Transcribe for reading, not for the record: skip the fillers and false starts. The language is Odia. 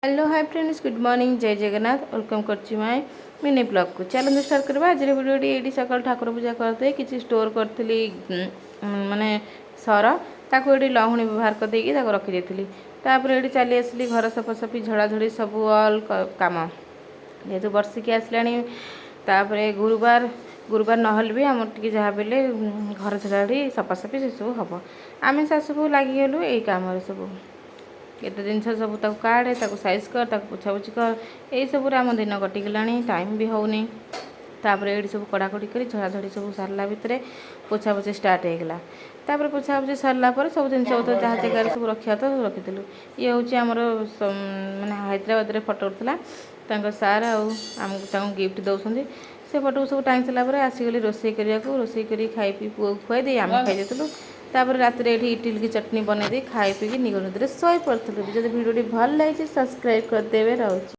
Hello, hi friends, good morning, Jay Jagannath. Welcome କରୁଛି ମାଇ ମିନି ବ୍ଲଗ୍କୁ। ଚାଲନ୍ତୁ ଷ୍ଟାର୍ଟ କରିବା ଆଜିର ଭିଡ଼ିଓଟି। ଏଇଠି ସକାଳୁ ଠାକୁର ପୂଜା କରିଦେଇ କିଛି ଷ୍ଟୋର୍ କରିଥିଲି, ମାନେ ସର, ତାକୁ ଏଇଠି ଲହୁଣୀ ବ୍ୟବହାର କରିଦେଇକି ତାକୁ ରଖିଦେଇଥିଲି। ତାପରେ ଏଇଠି ଚାଲି ଆସିଲି ଘର ସଫାସଫି, ଝଡ଼ାଝଡ଼ି ସବୁ ଅଲ୍ କାମ। ଯେହେତୁ ବର୍ଷିକି ଆସିଲାଣି, ତାପରେ ଗୁରୁବାର, ଗୁରୁବାର ନହେଲେ ବି ଆମର ଟିକେ ଯାହା ବି ହେଲେ ଘର ଝଡ଼ାଝଡ଼ି, ସଫାସଫି ସେସବୁ ହେବ। ଆମେ ଶାଶୁ ବୋହୂ ଲାଗିଗଲୁ ଏଇ କାମରେ ସବୁ। କେତେ ଜିନିଷ ସବୁ ତାକୁ କାଢ଼େ, ତାକୁ ସାଇଜ୍ କର, ତାକୁ ପୋଛାପୋଛି କର, ଏଇସବୁରେ ଆମ ଦିନ କଟିଗଲାଣି, ଟାଇମ୍ ବି ହେଉନି। ତାପରେ ଏଇଠି ସବୁ କଡ଼ାକଡ଼ି କରି ଝଡ଼ାଝଡ଼ି ସବୁ ସାରିଲା ଭିତରେ ପୋଛାପୋଛି ଷ୍ଟାର୍ଟ ହେଇଗଲା। ତାପରେ ପୋଛାପୋଛି ସାରିଲା ପରେ ସବୁ ଜିନିଷ ପତ୍ର ଯାହା ଜାଗାରେ ସବୁ ରଖିବା ତ ସବୁ ରଖିଥିଲୁ। ଇଏ ହେଉଛି ଆମର ମାନେ ହାଇଦ୍ରାବାଦରେ ଫଟୋ ଉଠୁଥିଲା ତାଙ୍କ ସାର୍ ଆଉ ଆମକୁ ତାଙ୍କୁ ଗିଫ୍ଟ ଦେଉଛନ୍ତି। ସେ ଫଟୋକୁ ସବୁ ଟାଙ୍ଗି ସାରିଲା ପରେ ଆସିଗଲି ରୋଷେଇ କରିବାକୁ। ରୋଷେଇ କରି ଖାଇ ପିଇ ପୁଅକୁ ଖୁଆଇ ଦେଇ ଆମେ ଖାଇଯାଇଥିଲୁ। ତାପରେ ରାତିରେ ଏଠି ଇଟିଲିକି ଚଟଣି ବନେଇ ଦେଇ ଖାଇ ପିଇକି ନିଘ ନିଦରେ ଶୋଇ ପଡ଼ିଥିଲୁ। ଯଦି ଭିଡ଼ିଓଟି ଭଲ ଲାଗିଛି, ସବସ୍କ୍ରାଇବ୍ କରିଦେବେ। ରହୁଛି।